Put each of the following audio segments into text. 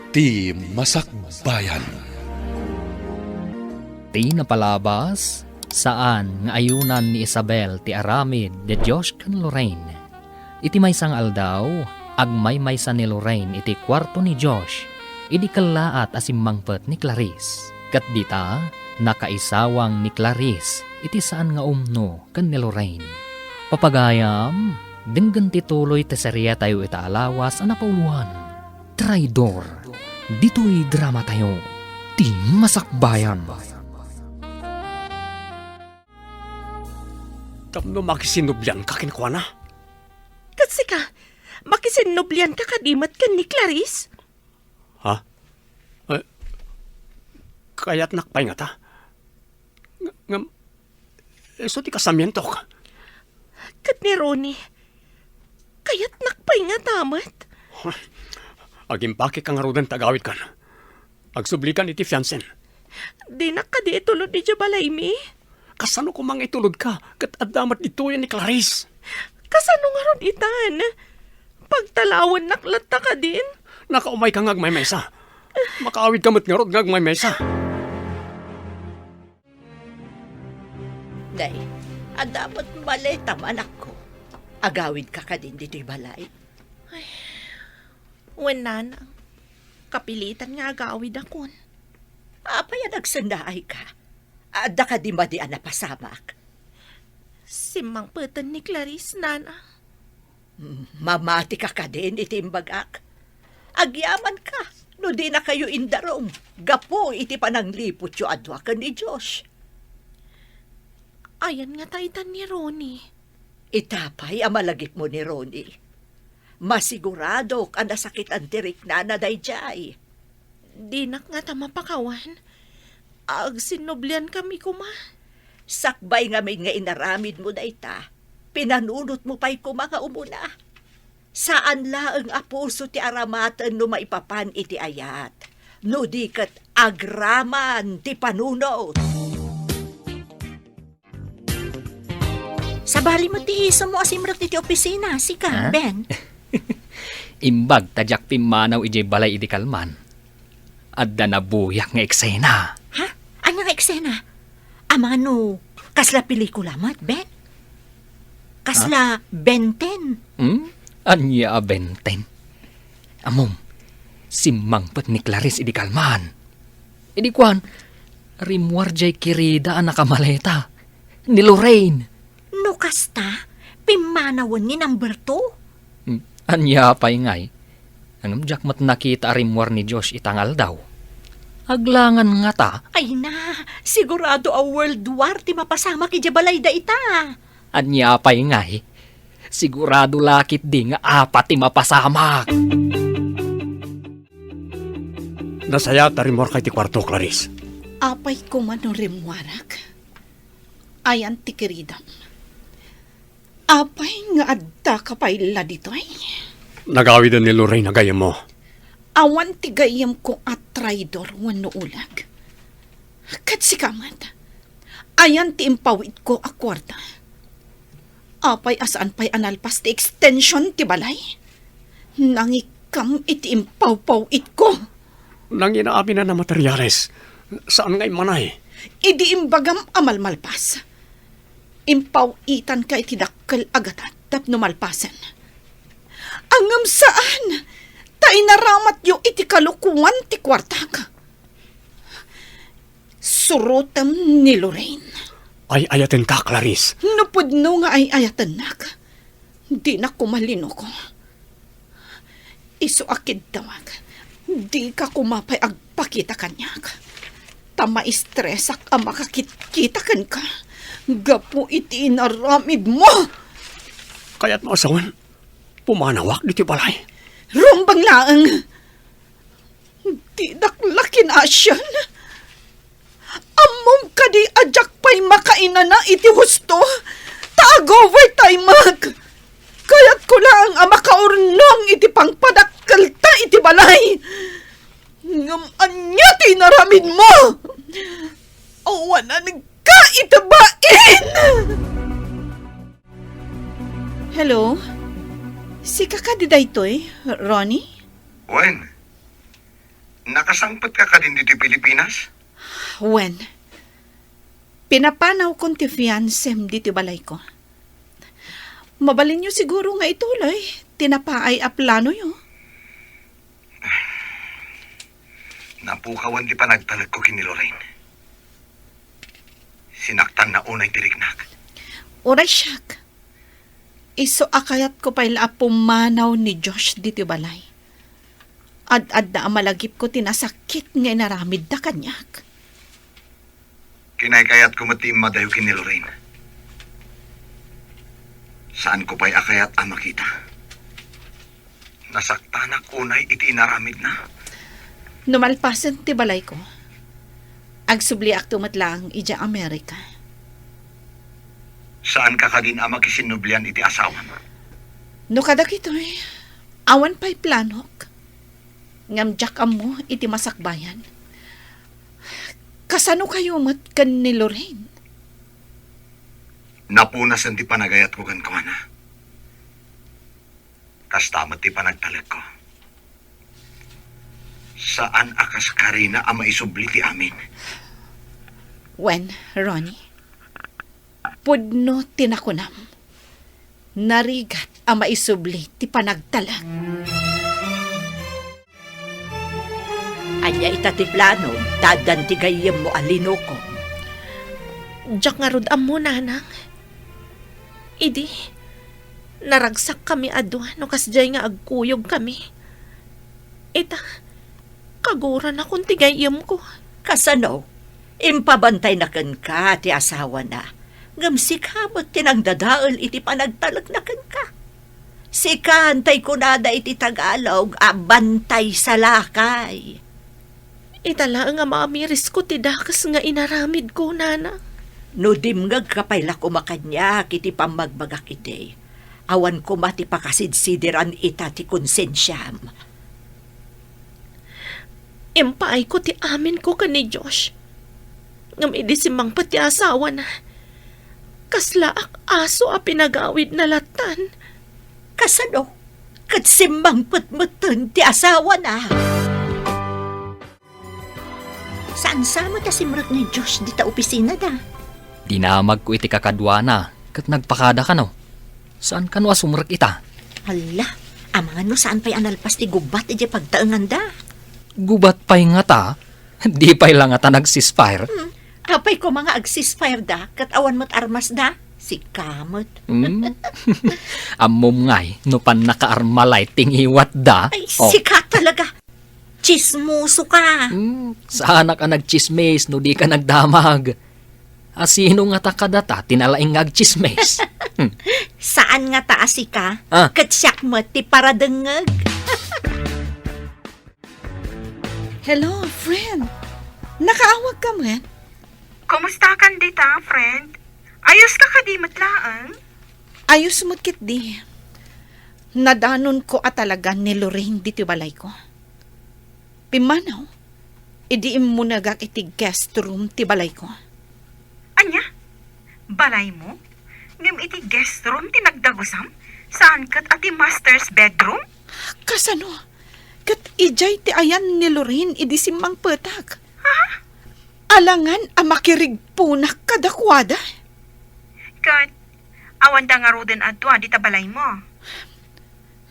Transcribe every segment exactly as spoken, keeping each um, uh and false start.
Ti Masakbayan. Ti napalabas, saan nga ayunan ni Isabel ti aramid ni Josh ken Lorraine. Iti maysa nga aldaw, agmaymaysa ni Lorraine iti kuarto ni Josh, idi kellaat a simmangpet ni Clarice. Ket dita, nakaisawang ni Clarice iti saan nga umno ken ni Lorraine. Papagayam, denggen ti tuloy ti serietayo ita a lawas a napauloan. Traidor. Ditoy dramatayo, Ti Masakbayan. Tapno makisinnublianka kenkuana? Ket sika, makisinnublianka kadi met ken ni Clarice? Ha? Eh, kayatnak pay ngata? Ng-, ngem, isu ti kasamientok. Ket ni Ronnie, kayatnak pay ngata met? Agimpakek ngaruden ti agawidkan. Agsublikan iti fiancen. Dinak kadi itulod idiay balaymi? Kasano koma nga itulodka ket adda met ditoyen ni Clarice? Kasano ngarud itan? Pagtalawennak latta kadin? Nakaumayka nga agmaymaysa. Makaawidka met ngarud nga agmaymaysa. Nay, adda met maleta, anakko. Agawidka kadin ditoy balay? Ay, wen, nanang. Kapilitan nga agawidakon. Apay a nagsennaayka? Adda kadi madi a napasamak? Simmangpeten ni Clarice, nanang. Mamatika kadin iti imbagak? Agyamanka no dinakayo indarum gapu iti panangliputyo a dua ken ni Josh. Ayan ngata itan ni Ronnie? Ita pay a malagipmo ni Ronnie. Masiguradok a nasakitan ti riknana daydiay. Dinak ngata mapakawan. Agsinnubliankami koma. Sakbay ngamin nga inaramidmo dayta, pinanunotmo pay koma nga umuna. Saan laeng a puso ti aramaten no maipapan iti ayat, no di ket agraman ti panunot. Sabali met ti isu mo a simrek iti opisina, sika, Ha? Ben. Imbag ta diak pimmanaw idiay balay idi kalman. Adda nabuyak nga eksena. Ha? Ania nga eksena? Amano, kasla pelikula met, Ben? Kasla Ben ten? Hmm? Ania a Ben ten? Ammom, simmangpet ni Clarice idi kalman. Idi kuan, rimmuar diay kirida a nakamaleta. Ni Lorraine. No kasta, pimmanawen ni number two. Hmm, ania pay ngay? Ngem diak met nakita a rimmuar ni Josh ita nga aldaw. Aglangan ngata. Ay na, sigurado a World War ti mapasamak idiay balay dayta. Ania pay ngay? Sigurado la ketdi nga apat ti mapasamak. Nasayaat a rimmuarka iti kuarto, Clarice. Apay koma no rimmuarak? Ayan ti kiridam. Apay nga addaka pay la ditoy? Nagawiden ni Lorraine a gayyemmo. Awan ti gayyemko a traidor wenno ulag. Ket sika met, ayan ti impawidko a kuarta. Apay a saan pay a nalpas ti extension ti balay? Nangikkam iti impawpaw-itko. Nangina amin a materiales. Saan nga immanay? Idi imbagam a malmalpas, impaw-itanka iti dakkel a gatad tapno malpasen. Ngem saan, ta inaramatyo iti kalokuan ti kuartak. Surotem ni Lorraine. Ay-ayatenka, Clarice. No pudno nga ay-ayatennak, dinak koma linuko. Isu a kiddawak, dika koma pay agpakita kaniak. Ta maistresak a makakitkita kenka gapu iti inaramidmo. Kayatmo a sawen, pumanawak ditoy balay? Rumbeng laeng. Didak la kinaasian. Ammom kadi a diak pay makainana iti husto, ta ag-overtimeak. Kayatko laeng a makaurnong iti pangpadakkelta iti balay. Ngem ania ti inaramidmo? Awananka iti bain! Hello? Sika kadi daytoy, Ronnie? Wen, Nakasangpetka kadin ditoy Pilipinas? Wen, pinapanawkon ti fiancem ditoy balayko. Mabalinyo siguro nga ituloy ti napaay a planoyo. Napukawan ti panagtalekko ken ni Lorraine. Sinaktanna unay ti riknak. Uray siak, isu a kayatko pay la a pumanaw ni Josh ditoy balay. Ad-adda a malagipko ti nasakit nga inaramidda kaniak. Kinaykayatko met ti immadayo ken ni Lorraine. Saanko pay a kayat a makita. Nasaktanak unay iti inaramidna. No malpasen ti balayko, agsubliakto met laeng idiay Amerika. Saanka kadin a makisinnublian iti asawam? No kadagitoy, awan pay planok. Ngem diak ammo iti masakbayan. Kasano kayo met ken ni Lorraine? Napunasen ti panagayatko kenkuana. Kasta met ti panagtalekko. Saan a kas karina a maisubli ti amin. Wen, Ronnie, pudno ti nakunam. Narigat a maisubli ti panagtalek. Ania ita ti plano, ta addan ti gayyemmo a linukom? Diak ngarud ammo, nanang. Idi, naragsakkami a dua no kasdiay nga agkuyogkami. Ita, kaguranakon ti gayyemko. Kasano? Impabantayna kenka ti asawana, ngem sika met ti nangdadael iti panagtalekna kenka. Sika, tay kunada iti Tagalog, a bantay sa lakay. Ita laeng a maamirisko ti dakes nga inaramidko, nana. No dimngegka pay la koma kaniak iti pammagbagak idi, awan koma ti pakasidsidiran ita ti konsensiam. Impaayko ti aminko ken ni Josh. Ngem idi simmangpet ti asawana, kaslaak aso a pinagawidna lattan. Kasano? Ket simmangpet metten ti asawana. Saan sa met a simrek ni Josh dita opisinada? Dinamagko iti kakaduana ket nagpakada kano. Saan kano a sumrek ita? Hala, amangan no saan pay a nalpas ti gubat idiay pagtaenganda. Gubat pay ngata? Di pay la ngata nag-ceasefire? Hmm, apay koma nga ag-ceasefire da ket awan met armas da? Sika met. Hmm? Ammom ngay no pannakaarma lay ti ngiwat da? Ay, oh. Sika talaga. Tsismoso ka. Hmm, saanak a nagtsismis no di ka nagdamag. A sino ngata kadata ti nalaing nga agtsismis? Hmm. Saan ngata a sika, ah, ket siak met ti paradengngeg. Hello, friend. Nakaawag ka met? Kumusta kan dita, friend? Ayos ka kadi met laeng? Ayos met ketdi. Nadanonko a talaga ni Lorraine ditoy balayko. Pimmanaw, idi immunegak iti guest room ti balayko. Ania? Balaymo? Ngem iti guest room ti nagdagusam? Saan ket a ti master's bedroom? Kasano? Ket idiay ti ayan ni Lorraine idi simmangpetak. Ha? Alangan a makirigpunak kadakuada. Ket, awanda ngaruden a dua dita balaymo?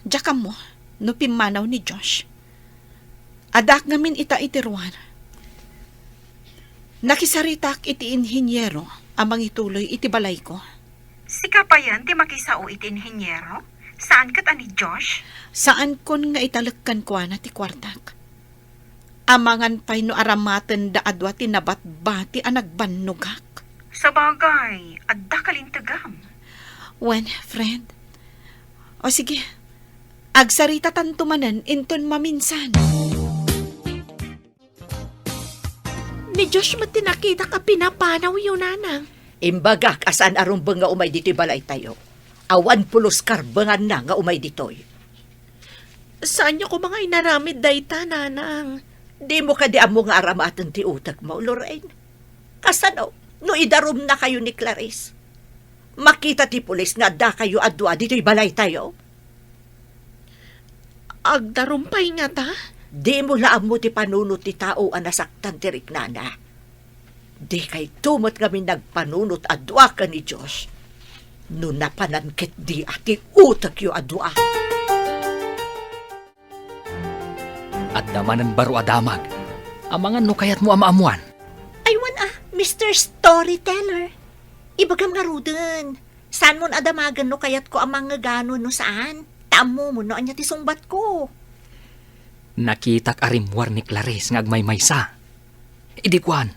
Diak ammo no pimmanaw ni Josh. Addaak ngamin ita iti ruar. Nakisaritak iti inhiniero a mangituloy iti balayko. Sika payen ti makisao iti inhiniero? Saan ket a ni Josh? Saankon nga italek kenkuana ti kuartak. Amangan pay no aramatenda a dua ti nabatbati a nagbannogak. Sabagay, adda kalintegam. Wen, friend. O sige, agsaritatanto manen inton maminsan. Ni Josh met ti nakitak a pinapanawyo, nanang. Imbagak a saan a rumbeng nga umay ditoy balaytayo. Awan pulos karbenganna nga umay ditoy. Saanyo koma nga inaramid dayta, nanang? Dimo kadi ammo nga aramaten ti utekmo, Lorraine? Kasano no idarumnakayo ni Clarice? Makita ti pulis nga addakayo a dua ditoy balaytayo? Agdarum pay ngata? Dimo la ammo ti panunot ti tao a nasaktan ti riknana. Dikayto met ngamin nagpanunot a dua ken ni Josh. No napanan ketdi a ti utekyo a dua. Adda manen baro a damag. Amangan no kayatmo a maammuan. Aywan a, Mister Storyteller. Ibagam ngaruden. Saanmon a damagen no kayatko a mangngegano no saan. Ta ammomon no ania ti sungbatko. Nakitak a rimmuar ni Clarice nga agmaymaysa. Idi kuan,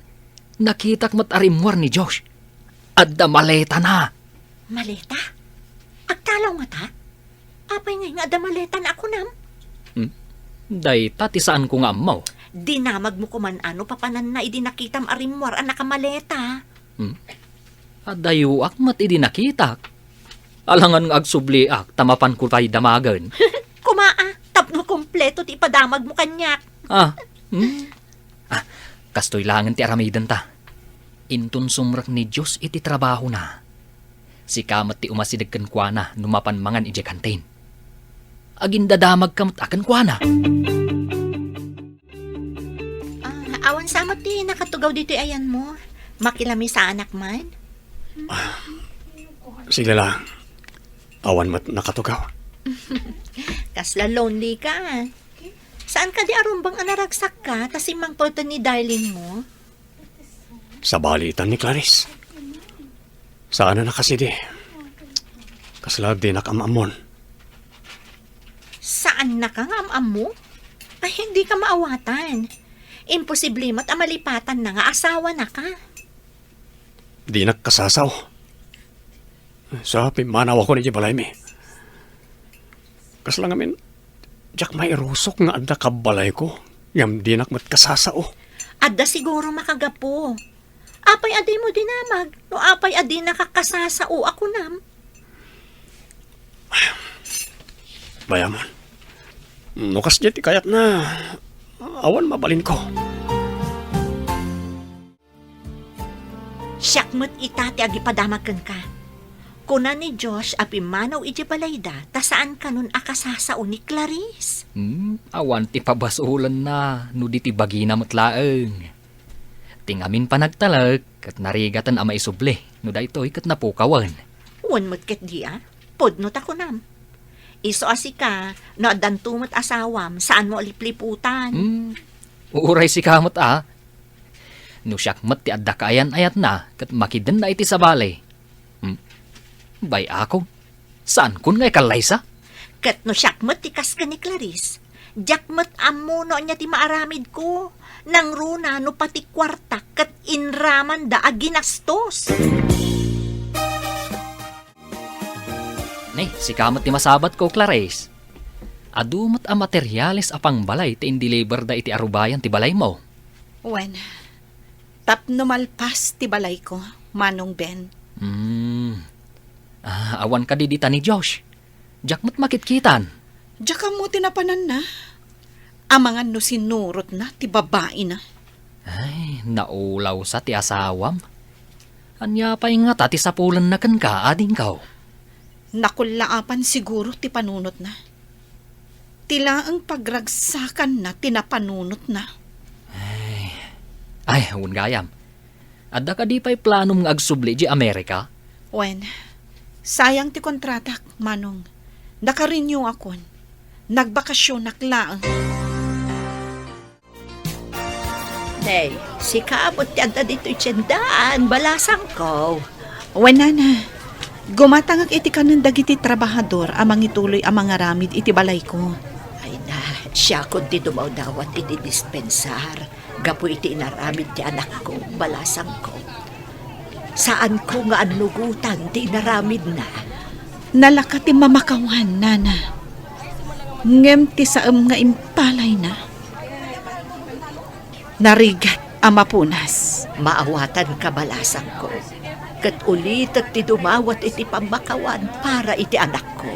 nakitak met a rimmuar ni Josh. Adda maletana. Maleta? Agtalaw ngata? Apay ngay nga adda maletana a kunam? Hmm? Dayta ti saanko nga ammo. Dinamagmo koman a no papananna idi nakitam a rimmuar a nakamaleta. Hmm? Adayoak met idi nakitak. Alangan nga agsubliak ta mapanko pay damagen. Kumaa, tapno kompleto ti ipadamagmo kaniak. Ah, hmm? Ah, kastoy laengen ti aramidenta. Inton sumrek ni Josh iti trabahona, sika met ti umasideg kenkuana no mapan mangan idiay kantin. Agindadamagka met a kenkuana. Ah, awan sa met ti nakatugaw ditoy ayanmo. Makilamisa anak man? Sige la. Awan met nakatugaw. Kasla lonely ka. Saan kadi a rumbeng a naragsakka ta simmangpeten ni darling mo? Sabali itan ni Clarice. Saan a nakasidi. Kasla dinak am-ammon. Saannaka nga am-ammo? Ay, dika maawatan. Imposible met a malipatanna nga asawanaka. Dinak kasasao. Sa pimmanaw ako idiay balaymi. Kasla ngamin, diak mairusok nga adda kabbalayko, ngem dinak met kasasao. Adda siguro makagapu. Apay a dimo dinamag, no apay a dinaka kasasao a kunam? Bayamon. No kasdiay ti kayatna, awan mabalinko. Siak met ita ti agipadamag kenka. Kuna ni Josh a pimmanaw idiay balayda ta saan kanon a kasasao ni Clarice. Hmm, awan ti pabasolenna no di ti bagina met laeng. Ti ngamin panagtalek ket narigaten a maisubli no daytoy ket napukawen. Wen met ketdi a, pudno ta kunam. Isu a sika, no addanto met asawam, saanmo a lipliputan. Hmm, uray sika met a. No siak met ti adda kaayan-ayatna ket makidenna iti sabali. Hmm? Bay-akon, saankon nga ikallaysa? Ket no siak met ti kas ken ni Clarice, diak met ammo no ania ti maaramidko. Nangruna no pati kuarta ket inramanda a ginastos. Ni, sika met ti masabatko, Clarice. Adu met a materiales a pangbalay ti indeliverda iti arubayan ti balaymo. Wen, tapno malpas ti balayko, Manong Ben. Hmm. Ah, awan kadi dita ni Josh? Diak met makitkitan. Diak ammo ti napananna. Amangan no sinurotna ti babaina. Ay, naulawsa ti asawam. Ania pay ngata ti sapulenna kenka, adingko? Nakullaapan siguro ti panunotna. Ti laeng pagragsakanna ti napanunotna. Ay, ay, wen gayam. Adda kadi pay planom nga agsubli idiay Amerika? Wen, sayang ti kontratak, Manong. Naka-renew akon. Nagbakasionak laeng. Nay, sika met ti adda ditoy tiendaan, balasangko. Wen, nana, gumatangak iti kanen dagiti trabahador a mangituloy a mangaramid iti balayko. Ay na, siakon ti dumawdawat iti dispensar gapu iti inaramid ti anakko, balasangko. Saanko nga annugotan ti inaramidna. Nalaka ti mamakawan, nana. Ngem ti saem nga impalayna, narigat a mapunas. Maawatanka, balasangko, ket ulitek ti dumawat iti pammakawan para iti anakko.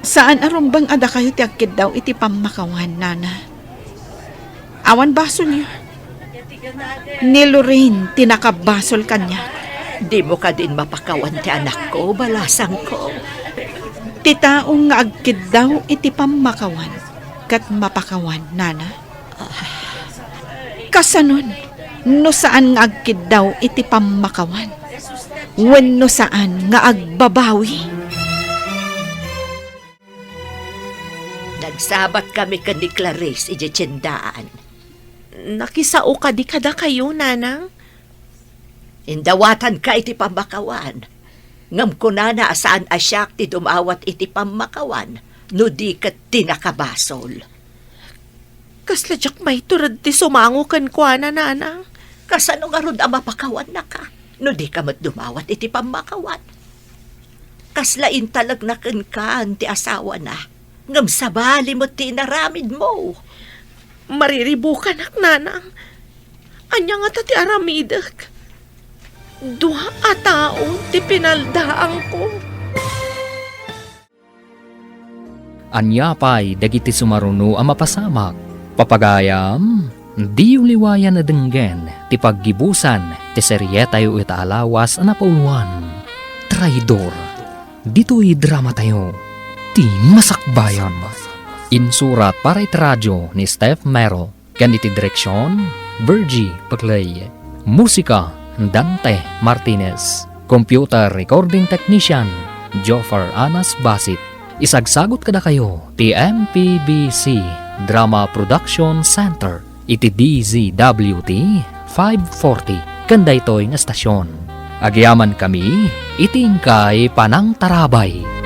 Saan a rumbeng a dakayo ti agkiddaw iti pammakawan, nana. Awan basolyo. Ni Lorraine ti nakabasol kaniak. Dimo kadin mapakawan ti anakko, balasangko. Ti tao nga agkiddaw iti pammakawan, ket mapakawan, nana? Kasanon no saan nga agkiddaw iti pammakawan wenno saan nga agbabawi? Nagsabat kami ken ni Clarice idiay tiendaan. Nakisao kadi kadakayo, nanang? Indawatanka iti pammakawan. Ngem kunana a saan a siak ti dumawat iti pammakawan, no di ket ti nakabasol. Kasla diak maitured ti sumango kenkuana, nanang. Kasano ngarud a mapakawannaka, no di ka met dumawat iti pammakawan? Kasla intalagna kenka ti asawana, ngem sabali met ti inaramidmo. Mariribukanak, nanang. Ania ngata ti aramidek? Dua a tao ti pinaldaangko. Ania pay dagiti sumaruno a mapasamak? Papagayam, diyo liwayan a denggen ti paggibusan ti serietayo ita a lawas a napauluan, Traidor. Ditoy dramatayo, ti masakbayan. Insurat para iti radio ni Steph Mero. Ken iti direksion, Virgie Paclay. Musika, Dante Martinez. Computer recording technician, Joffer Anas Basit. Isagsagut kadakayo ti M P B C Drama Production Center iti D Z W T five forty ken daytoy nga estasion. Agyamankami iti inkay panangtarabay.